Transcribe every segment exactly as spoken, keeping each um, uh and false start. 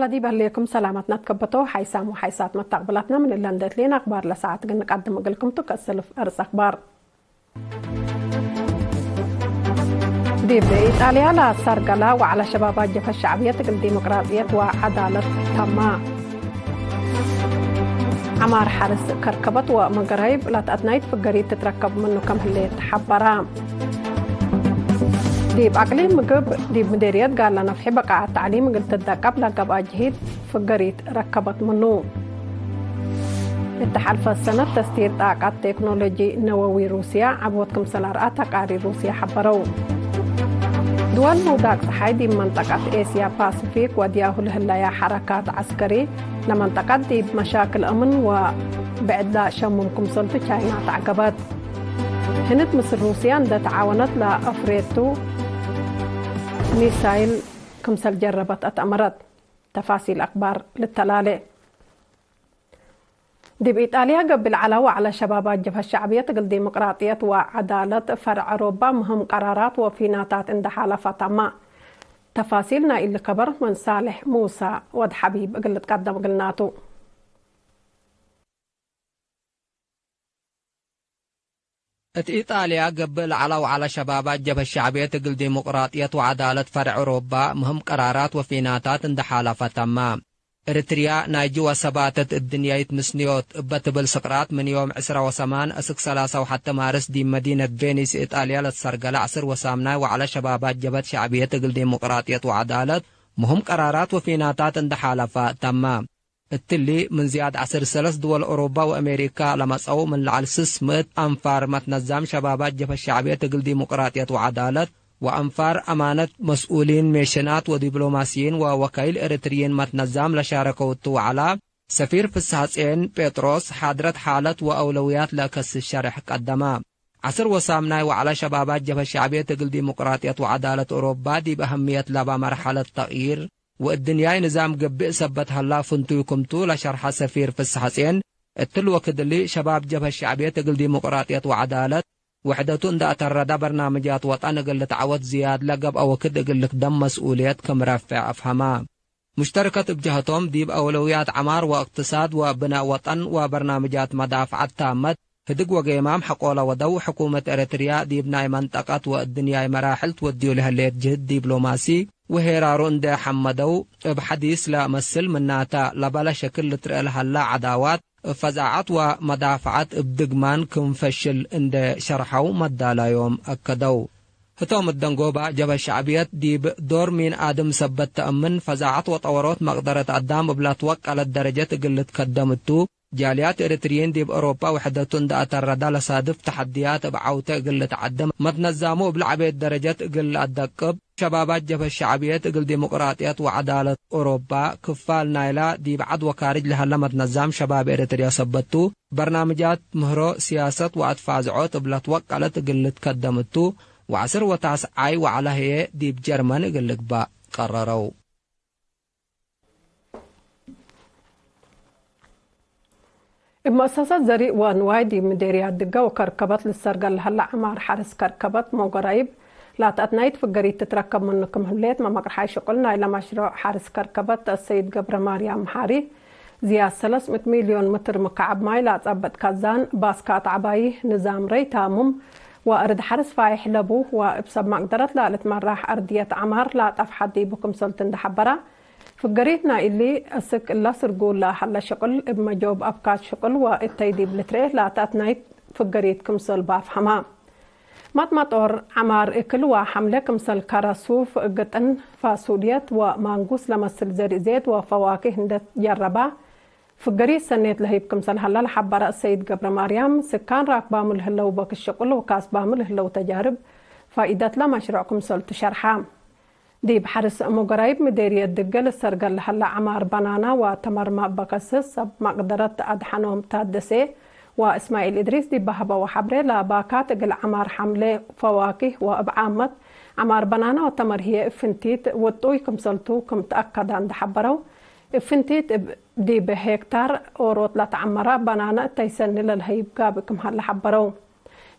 ቀዲብ ህሌኩም ሰላመትነ ትከበቶ ሓይሳም ወሓይሳት መታቅብላትና ምን እለ እንዴ እትሌን አክባር ለሰዓት እግል ንቀድም እግልኩም ቱ። ከእስልፍ አርስ አክባር። ዲብ ኢጣልያ ለአሰርገላ ወዐለ ሸባባት ጀብሀት ሸዕብየት እግል ዲሞቅራጥየት ወዐዳለት ተማ። ዐማር ሐርስ ከርከበት ወመገራይብ ለተአትናይት ፍገሪት ትትረከብ ምኑ ከም ህሌት ሐበራ። ዲብ አቅሊም ምግብ፣ ዲብ ምዴርየት ጋላ ነፍሒ በቃዐት ተዕሊም እግል ትደቀብ ለገብአ ጅሂድ ፍገሪት ረከበት ምኑ። እተ ሐልፈት ሰነት ተስቲር ጣቀት ቴክኖሎጂ ነወዊ ሩስያ ዐቦት ክምሰል አርአ ተቃሪር ሩስያ ሐበረው። ድወል ምውዳቅ ጸሓይ ዲብ መንጠቀት ኤስያ ፓሲፊክ ወድያሁ ለህለያ ሐረካት ዐስከሪ፣ ለመንጠቀት ዲብ መሻክል አምን ወብዕድ ለሸሙም ክምሰልቱ ቻይና ተዐገበት። ህንድ ምስል ሩስያ እንደ ተዓወነት ለአፍሬቱ ሚሳይል ክምሰል ጀረበት አትአመረት። ተፋሲል አክባር ልተላሌ። ዲብ ኢጣልያ ገብእ ለዐለ ወዐለ ሸባባት ጀብሀት ሸዕብየት እግል ዲሞቅራጥየት ወዐዳለት ፈርዕ ኦሮባ ምህም ቀራራት ወፊናታት እንዴ ሐለፈ ተማ። ተፋሲል ናይ እሊ ከበር ምን ሳልሕ ሙሳ ወድ ሐቢብ እግል ልትቀደም እግልናቱ። እት ኢጣልያ ገብእ ለዐለ ወዐለ ሸባባት ጀብሀት ሸዕብየት እግል ዲሞቅራጥየት ወዐዳለት ፈርዕ ኦሮባ ምህም ቀራራት ወፊናታት እንዴ ሐለፈ ተማ። ኤረትርያ ናይ ጅወ ሰባተት እድንያይት ምስንዮት እበ ትብል ስቅራት ምን ዮም ዕስራ ወሰማን እስክ ሰላሳ ወሐቴ ማርስ ዲብ መዲነት ቬኒስ ኢጣልያ ለትሰርገለ ዐስር ወሳምናይ ወዐለ ሸባባት ጀብሀት ሸዕብየት እግል ዲሞቅራጥየት ወዐዳለት ምህም ቀራራት ወፊናታት እንዴ ሐለፈ ተማ። እትሊ፣ ምን ዝያድ ዐስር ሰለስ ድወል ኦሮባ ወአሜሪካ ለመጸው ምን ለዐል ስስ ምእት አንፋር መትነዛም ሸባባት ጀብሀት ሸዕብየት እግል ዲሞቅራጥየት ወዐዳለት ወአንፋር አማነት መስኡሊን፣ ሜሽናት ወዲፕሎማሲይን ወወካይል ኤረትርይን መትነዛም ለሻረከው እቱ ወዐላ፣ ሰፊር ፍስሐጼን ጴጥሮስ፣ ሓድረት ሓለት ወአውለውያት ለከስስ ሸርሕ ቀደመ። ዐስር ወሳምናይ ወዐለ ሸባባት ጀብሀት ሸዕብየት እግል ዲሞቅራጥየት ወዐዳለት ኦሮባ ዲብ አህምየት ለበ መርሐለት ተቅዪር ወእድንያይ ንዛም ገብእ ሰበት ሀላ ፍንቱይ ክምቱ ለሸርሐ ሰፊር ፍስሐጼን፣ እትሊ ወክድ እሊ ሸባብ ጀብሀት ሸዕብየት እግል ዲሞቅራጥየት ወዐዳለት ውሕደቱ እንዴ አተረደ በርናምጃት ወጠን እግል ልትዐወት ዝያድ ለገብአ ወክድ እግል ልክደም መስኡልየት ክም ረፍዕ አፍሀመ። ሙሽተርከት እብ ጀሀቶም ዲብ አውለውያት ዐማር ወእቅትሳድ ወብናእ ወጠን ወበርናምጃት መዳፍዐት ታመት ህድግ ወጌማም ሐቆለ ወደው፣ ሕኩመት ኤረትርያ ዲብ ናይ መንጠቀት ወእድንያይ መራሕል ትወድዩ ለህሌት ጅህድ ዲፕሎማሲ ወሄራሩ እንዴ ሐመደው፣ እብ ሐዲስ ለመስል ምናተ ለበለ ሸክል ልትርኤ ለሀላ ዐዳዋት፣ እብ ፈዛዐት ወመዳፍዐት እብ ድግማን ክም ፈሽል እንዴ ሸርሐው መዳላዮም አከደው። ህቶም እደንጎባ፣ ጀብሀት ሸዕብየት ዲብ ዶር ሚን አድም ሰበት ተአምን፣ ፈዛዐት ወጠወሮት መቅደረት አዳም እብ ለትወቀለት ደረጀት እግል ልትከደም እቱ፣ ጃልያት ኤረትርዪን ዲብ አውሮፓ ውሕደቱ እንዴ አተረዳ ለሳድፍ ተሐድያት እብ ዐውተ እግል ልትዐደም፣ መትነዛሙ እብ ለዐቤት ደረጀት እግል ለአደቅብ፣ ሸባባት ጀብሀት ሸዕብየት እግል ዲሞቅራጥየት ወዐዳለት ኦሮፓ፣ ክፋል ናይላ ዲብ ዐድ ወካርጅ ለሀለ መትነዛም ሸባብ ኤረትርያ ሰበት ቱ፣ በርናምጃት ምህሮ፣ ሲያሰት ወአትፋዝዖት እብ ለትወቀለት እግል ልትከደም እቱ፣ ወዐስር ወታስዓይ ወዐለ ህዬ ዲብ ጀርመን እግል ልግባእ ቀረረው። እብ መአሰሰት ዘሪእ ወንዋይ ዲብ ምዴርያት ድገ ወከርከበት ልሰርገል ለሀለ ዐማር ሐርስ ከርከበት ሞገራይብ ላተአትናይት ፍገሪት ትትረከብ ምኑ ክም ህሌት መመቅርሓይ ሽቁል ናይለ መሽሮዕ ሐርስ ከርከበት አሰይድ ገብረማርያም መሓሪ፣ ዝያድ ሰለስ ምእት ሚልዮን ምትር ምካዕብ ማይ ለአጸብጥ ከዛን፣ ባስካት ዐባይህ፣ ንዛም ረይ ታሙም ወእርድ ሐርስ ፋይሕ ለቡ ወእብ ሰብ መቅደረት ለልትመራሕ አርድየት ዐማር ለአጠፍሐት ዲቡ ክምሰልቱ እንዴ ሐበራ፣ ፍገሪት ናይ እሊ፣ አስክ እለ ስርጉል ለሀለ ሽቅል እብ መጆብ አብካት ሽቅል ወእተይ ዲብ ልትርኤ ላተአትናይት ፍገሪት ክምሰል ባፍሀማ። መጥመጦር፣ ዐማር፣ እክል ወሐምሌ ክምሰል ከረ፣ ሱፍ፣ ግጥን፣ ፋሱልየት ወማንጉስ ለመስል ዘሪእ ዜድ ወፈዋኪህ እንዴ ትጀረባ፣ ፍገሪት ሰኔት ለህይብ ክምሰል ሀለ ለሐበረ አሰይድ ገብረማርያም፣ ስካን ራክባሙ ለህለው በክት ሽቅል ወካስባሙ ለህለው ተጃርብ ፋኢደትለ መሽሮዕ ክምሰልቱ ሸርሐ። ዲብ ሐርስ ሞገራይብ ምዴርየት ድገ ልሰርገል ለሀለ ዐማር በናና ወተመርመ በከስስ ሰብ መቅደረት አድሐኖም ታደሴ ወእስማዒል እድሪስ ዲብ በሀበው ሐብሬ፣ ለባካት እግል ዐማር ሐምሌ፣ ፈዋኪህ ወእብ ዓመት ዐማር በናና ወተመር ህዬ እብ ፍንቲት ውጡይ ክምሰልቱ ክም ተአከደ እንዴ ሐበረው፣ እብ ፍንቲት እብ ዲብ ሄክታር ኦሮት ለተዐመረ በናነ እተይ ሰኒ ለልሀይብ ጋብእ ክም ሀለ ሐበረው።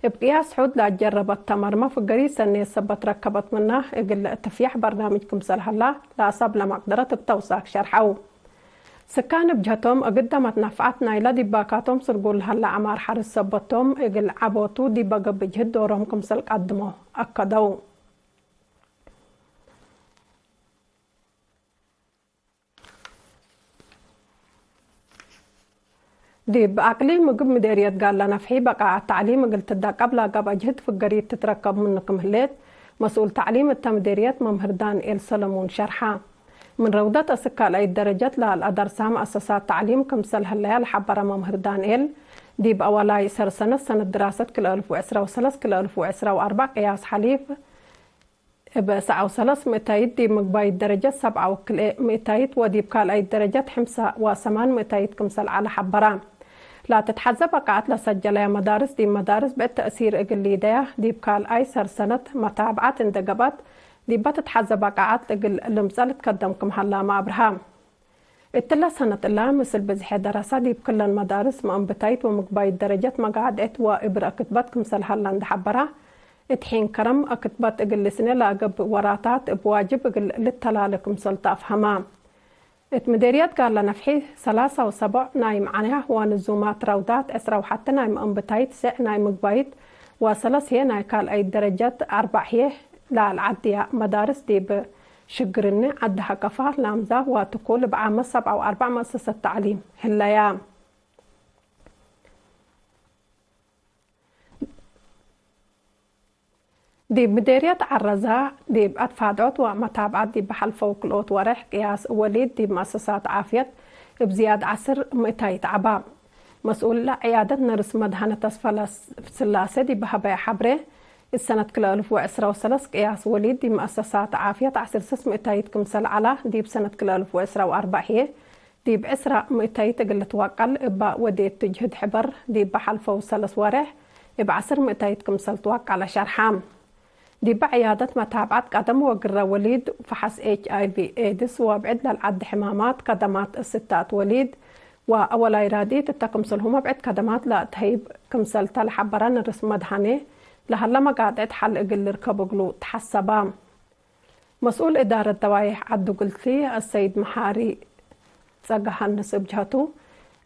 እብ ቅያስ ሑድ ለአጀረበት ተመርመ ፍገሪት ሰኔት ሰበት ረከበት ምነ፣ እግል ለእትፍያሕ በርናምጅ ክምሰል ሀላ ለአሳብ ለመቅደረት እብ ተውሳክ ሸርሐው። ስካን እብ ጀቶም፣ እግደመት ነፍዐት ናይለ ዲባካቶም ስርጉል ለሀለ ዐማር ሐርስ ሰበቶም እግል ዐቦቱ ዲበ ገብእ ጅህድ ዶሮም ክምሰል ቀድሞ አከደው። ዲብ አቅሊም ምግብ ምዴርየት ጋላ ነፍሒ በቃዐት ተዕሊም እግል ትደቀብ ለገብአ ጅህድ ፍገሪት ትትረከብ ምኑ ክም ህሌት፣ መስኡል ተዕሊም እተ ምዴርየት መምህር ዳንኤል ሰለሙን ሸርሐ። ምን ረውደት እስክ ካልአይት ደረጀት ለአልአደርሳ መአሰሳት ተዕሊም ክምሰል ህለያ ለሐበረ መምህር ዳንኤል፣ ዲብ አወላይ ሰር ሰነት ሰነት ድራሰት ክልኤ አልፍ ወዕስራ ወሰለስ ክልኤ አልፍ ወዕስራ ወአርበዕ ቅያስ ሐሊፍ፣ እብ ሰብዓ ወሰለስ ምእታይት ዲብ ምግባይት ደረጀት ሰብዓ ወክልኤ ምእታይት ወዲብ ካልኣይት ደረጀት ሕምሳ ወሰማን ምእታይት ክምሰል ዐለ ሐበራ። ላትትሐዘ በቃዐት ለሰጀለያ መዳርስ ዲብ መዳርስ ብዕድ ተእሲር እግል ሊደያ ዲብ ካልኣይ ሰር ሰነት መታብዐት እንዴ ገብአት፣ ዲበ ትትሐዘ በቃዐት እግል ልምጸእ ልትከደም ክም ሀላመ አብርሃ። እትለ ሰነት እላ፣ ምስል ብዝሐ ደረሰ ዲብ ክለን መዳርስ መአንብታይት ወምግባይት ደረጀት መጋድዕት ወእብረ ክትበት ክምሰል ሀላ እንዴ ሐበራ፣ እት ሒን ከረም ክትበት እግል ልስነ ለአገብእ ወራታት እብ ዋጅብ እግል ልተላለ ክምሰል ተአፍሀማ። እት ምዴርየት ጋላ ነፍሒ ሰላሳ ወሰቦዕ ናይ መዓንያ ወንዙማት ረውዳት፣ ዕስራ ወሐቴ ናይ መአንብታይት፣ ስዕ ናይ ምግባይት ወሰለስ ህዬ ናይ ካልኣይት ደረጀት፣ አርበዕ ህዬ ለአልዓድያ መዳርስ ዲብ ሽግርኒ፣ ዐዲ ሀቀፋ፣ ላምዛ ወትኩል እብ ዓመት ሰብዓ ወአርበዕ መአሰሰት ተዕሊም ህለያ። ዲብ ምዴርየት ዐረዛ፣ ዲብ አትፋድዖት ወመታብዐት ዲብ ሐልፈው ክልኦት ወሬሕ ቅያስ ወሊድ ዲብ መአሰሳት ዓፍየት እብ ዝያድ ዐስር ምእታይት ዐባ። መስኡል ዐያደት ነርስ መድሀነ ተስፈ ስላሴ ዲብ ሀበየ ሐብሬ፣ እት ሰነት ክልኤ አልፍ ወዕስራ ወሰለስ ቅያስ ወሊድ ዲብ መአሰሳት ዓፍየት ዐስር ስስ ምእታይት ክምሰል ዐላ፣ ዲብ ሰነት ክልኤ አልፍ ወዕስራ ወአርበዕ ህዬ ዲብ ዕስራ ምእታይት እግል ልትወቀል እበ ወዴት ትጅህድ ሕበር፣ ዲበ ሐልፈው ሰለስ ወሬሕ እብ ዐስር ምእታይት ክምሰል ትወቀለ ሸርሐ። ዲበ ዕያደት መታብዐት ቀደም ወግረ ወሊድ፣ ፈሐስ ኤች አይ ቪ ኤድስ ወብዕድ ለልዐዲ ሕማማት፣ ከደማት እስታት ወሊድ ወአወላይ ራድኢት እተ ክምሰልሁመ ብዕድ ከደማት ለተህይብ ክምሰል ተ ለሐበረ ንርስ መድሀኔ፣ ለሀለ መጋጥዕት ሐል እግል ልርከብ እግሉ ተሐሰበ። መስኡል እዳረት ደዋይሕ ዐዱ ግልቲ አሰይድ መሓሪ ጸገሃንስ እብ ጀህቱ፣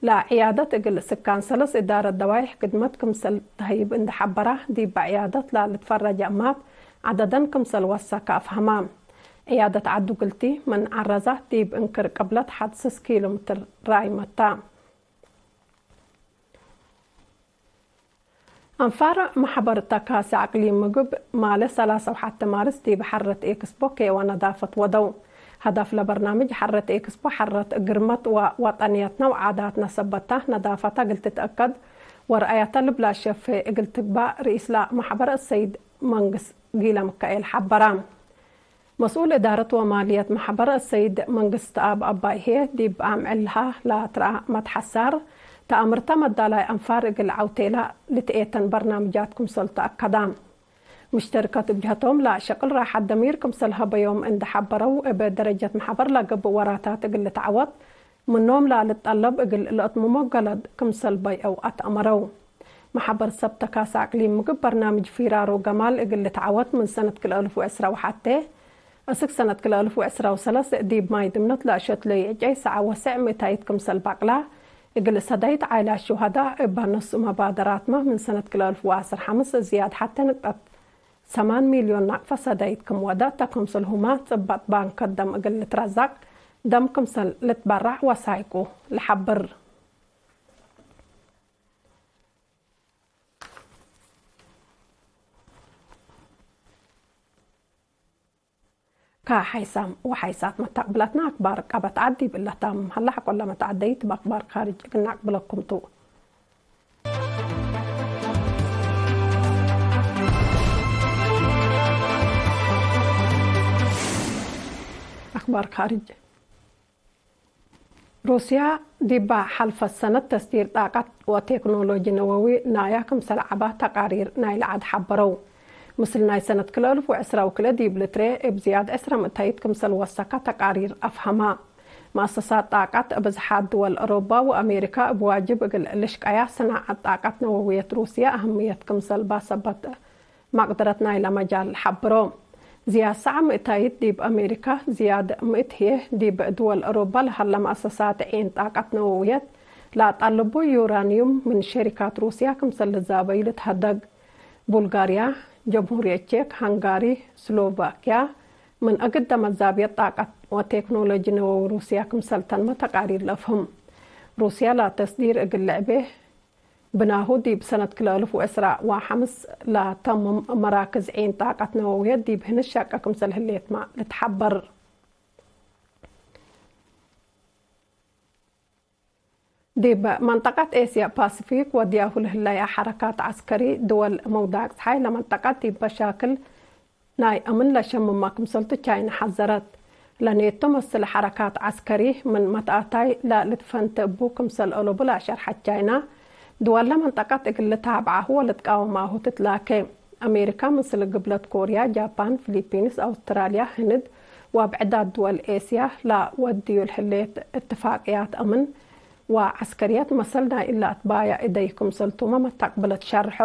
ለዕያደት እግል ስካን ሰለስ እዳረት ደዋይሕ ክድመት ክምሰል ተህይብ እንዴ ሐበራ፣ ዲበ ዕያደት ለልትፈረጀ እማት ዐደደን ክምሰል ወሰከ አፍሀማ። ዕያደት ዐዱ ግልቲ ምን ዐረዛ ዲብ እንክር ቅብለት ሐድ ስስ ኪሎ ምትር ራይመታ። አንፋር መሕበር ተካሲ አቅሊም ምግብ ማለ ሰላሳ ወሐቴ ማርስ ዲብ ሐረት ኤክስፖ ኬወ ነዳፈት ወደው። ሀዳፍ ለበርናምጅ ሐረት ኤክስፖ ሐረት ግርመት ወወጠንየትነ ወዓዳትነ ሰበት ተ ነዳፈተ እግል ትትአከድ ወረአየተ ልብላ ሸፌ እግል ትግባእ ርኢስለ መሕበር አሰይድ መንግስ ጊለምካኤል ሐበረ። መስኡል እዳረት ወማልየት መሕበር አሰይድ መንግስትአብ አባይ ህዬ፣ ዲብ አምዕልሃ ለትረአ መትሐሳር ተአምርተ መዳላይ አንፋር እግል ዐውቴላ ልትኤተን በርናምጃት ክምሰል ተአከዳ። ሙሽተርከት እብ ጀህቶም ለሸቅል ራሐት ደሚር ክምሰል ሀበዮም እንዴ ሐበረው፣ እብ ደረጀት መሕበር ለገብእ ወራታት እግል ልትዐወት፣ ምኖም ለልጠለብ እግል ለአትምሞ ገለድ ክምሰል በይዐው አትአመረው። መሐበር ሰብ ተካሲ አቅሊም ምግብ በርናምጅ ፊራሮ ገማል እግል ልትዐወት ምን ሰነት ክልኤ አልፍ ወዕስራ ወሐቴ እስክ ሰነት ክልኤ አልፍ ወዕስራ ወሰለስ ዲብ ማይ ድምነት ለአሸትለዩ ዕጨይ ሰዐ ወስዕ ምእታይት ክምሰል ባቅላ እግል ሰዳይት ዓይላት ሹሀዳ እበ ነሱ መባደራትመ ምን ሰነት ክልኤ አልፍ ወዐስር ሐምስ ዝያድ ሐቴ ንቅጠት ሰማን ሚልዮን ናቅፈ ሰዳይት ክም ወደ ተ ክምሰልሁመ ጽበጥ ባንክ ደም እግል ልትረዘቅ፣ ደም ክምሰል ልትበረዕ ወሳይቁ ለሐብር። ከሐይሳም ወሐይሳት መተቅብለትነ አክባር ቀበት ዐድ ዲብ እለ ታምም ሀለ፣ ሐቆለ መተዐደይት በአክባር ካርጅ እግል ነአቅብለኩም ቱ። አክባር ካርጅ። ሩስያ ዲባ ሐልፈት ሰነት ተስዲር ጣቀት ወቴክኖሎጂ ነወዊ ናያ ክምሰል ዐባ ተቃሪር ናይለ ዐድ ሐበረው። ምስል ናይ ሰነት ክልኤ አልፍ ወዕስራ ወክልኤ ዲብ ልትሬ እብ ዝያድ ዕስራ ምእታይት ክምሰል ወሰከ ተቃሪር አፍሀማ። መአሰሳት ጣቀት ብዝሓት ድወል አሮባ ወአሜሪካ እብ ዋጅብ እግል ልሽቀያ፣ ሰናዐት ጣቀት ነወውየት ሩስየ አህምየት ክምሰል ባሰበት መቅደረት ናይለ መጃል ሐብሮ። ዝያድ ሰዓ ምእታይት ዲብ አሜሪካ፣ ዝያድ ምእት ህዬ ዲብ ድወል አሮባ ለሀለ መአሰሳት ዒን ጣቀት ነወውየት ለአጣልቡ ዩራንዩም ምን ሸሪካት ሩስያ ክምሰል ልዛበዩ ልትሀደግ። ቡልጋርያ፣ ጀምሁርየት ቼክ፣ ሃንጋሪ፣ ስሎቫክያ፣ ምን አግደ መዛብየት ጣቀት ወቴክኖሎጂ ነወዊ ሩስያ ክምሰል ተንመ ተቃሪር ለአፍህም። ሩስያ ለተስዲር እግል ልዕቤ ብናሁ ዲብ ሰነት ክልኤ አልፍ ወዕስራ ወሐምስ ለተምም መራክዝ ዒን ጣቀት ነወውየት ዲብ ህንድ ሸቀ ክምሰል ህሌትመ ልትሐበር። ዲብ መንጠቀት ኤስያ ፓሲፊክ ወድያሁ ለህለየ ሐረካት ዐስከሪ ድወል መውዳቅ ጸሓይ ለመንጠቀት ዲብ መሻክል ናይ አምን ለሸምመ ክምሰልቱ ቻይና ሐዘረት። ለኔቶ መስል ሐረካት ዐስከሪ ምን መትአታይ ለልትፈንተ እቡ ክምሰል አለቡ ለአሸርሐት ቻይና፣ ድወለ መንጠቀት እግል ልታብዓሁ ወልትቃወማሁ ትትላኬ። አሜሪካ ምስል ግብለት ኮርያ፣ ጃፓን፣ ፊሊፒንስ፣ አውስትራልያ፣ ህንድ ወብዕዳት ድወል ኤስያ ለወድዩ ለህሌት እትፋቅያት አምን ወዐስከርያት መሰል ናይ እለ አትባያ እደዩ ክምሰልቱመ መታቅብለት ሸርሖ።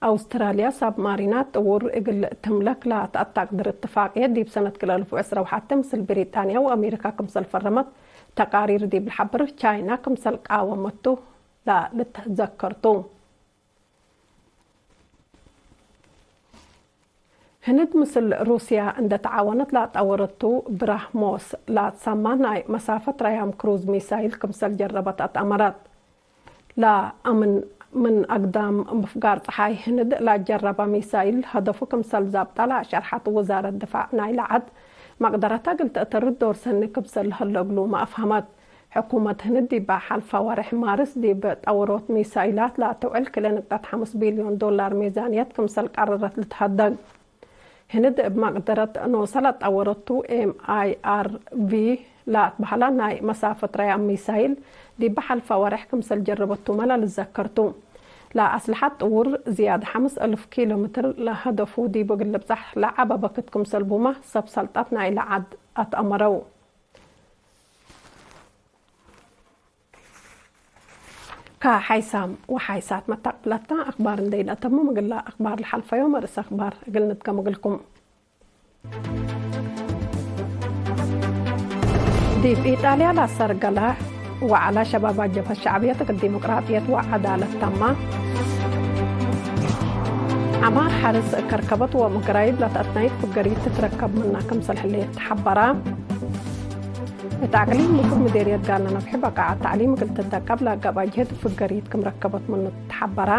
አውስትራልያ ሳብማሪናት ጥውር እግል ትምለክ ለተአታቅድር እትፋቅየት ዲብ ሰነት ክልኤ አልፍ ወዕስራ ወሐቴ ምስል ብሪጣንያ ወአሜሪካ ክምሰል ፈረመት ተቃሪር ዲብ ለሐብር፣ ቻይና ክምሰል ቃወመቱ ለልትዘከርቱ። ህንድ ምስል ሩስያ እንደ ተዓወነት ላጠወረቱ ብራህሞስ ላትሰማ ናይ መሳፈት ረያም ክሩዝ ሚሳይል ክምሰል ጀረበት አትአመረት። ለአምን ምን አግዳም ምፍጋር ጸሓይ ህንድ ላጀረበ ሚሳይል ሀደፉ ክምሰል ዛብጣ ለአሸርሐት ውዛረት ድፋዕ ናይለ ዐድ፣ መቅደረተ እግል ተአተርድ ዶር ሰኒ ክምሰል ለሀለ እግሉመ አፍሀመት። ሕኩመት ህንድ ዲበ ሐልፈ ወሬሕ ማርስ ዲብ ጠውሮት ሚሳይላት ለአትውዕል ክልኤ ንቅጠት ሐምስ ቢልዮን ዶላር ሜዛንየት ክምሰል ቀረረት ልትሀደግ። ህንድ እብ መቅደረት ኖሰ ለጠወረቱ ኤም አይ አር ቪ ለአትበሀላ ናይ መሳፈት ረያም ሚሳይል ዲበ ሐልፈ ወሬሕ ክምሰል ጀረበቱመ ለልዘከርቱ። ለአስለሐት ጥውር ዝያድ ሐምስ አልፍ ኪሎ ሜትር ለሀደፉ ዲቡ እግል ልብጸሕ ለዐበ በክት ክምሰል ቡመ ሰብ ሰልጠት ናይለ ዐድ አትአመረው። ከሐይሳም ወሐይሳት መታቅብለትነ አክባር እንዴ ኢነአተምም፣ እግለ አክባር ለሐልፈዮም አርእስ አክባር እግል ንድገም እግልኩም። ዲብ ኢጣልያ ለአሰርገለ ወዐለ ሸባባት ጀብሀት ሸዕብየት እግል ዲሞቅራጥየት ወዐዳለት ተማ። ዐማር ሐርስ ከርከበት ወምግራይብ ለተአትናይት ፍገሪት ትትረከብ ምነ ክምሰል ህሌት ተሐበረ። እት አቅሊም ምክር ምዴርየት ጋላ ነፍሒ በቃዐት ተዕሊም እግል ትደቀብ ለገብአ ጅህድ ፍገሪት ክም ረከበት ምኑ ተሐበረ።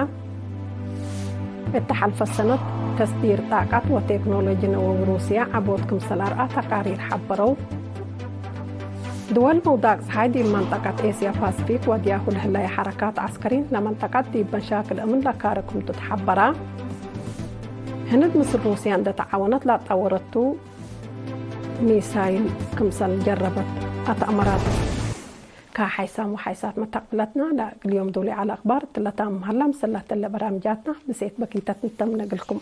እት ሐልፈ ሰነት ተስዲር ጣቀት ወቴክኖሎጂ ነወዊ ሩስየ ዐቦት ክምሰል አርአ ተቃሪር ሐበረው። ድወል መውዳቅ ጸሓይ ዲብ መንጠቀት ኤስያ ፓስፊክ ወድያሁ ለህለየ ሐረካት ዐስከሪን ለመንጠቀት ዲብ መሻክል እምን ለካረ ክምቱ ተሐበረ። ህንድ ምስል ሩስየ እንደ ተዓወነት ለአጣወረቱ ሚሳይል ክምሰል ጀረበት አትአመራት። ከሐይሳም ወሐይሳት መታቅብለትና ለእግል ዮም ዶል ዐለ አክባር እትለ ታም ሀላ፣ ምሰላተለ በራምጃትና ብሴት በኪተት ንተምነ እግልኩም።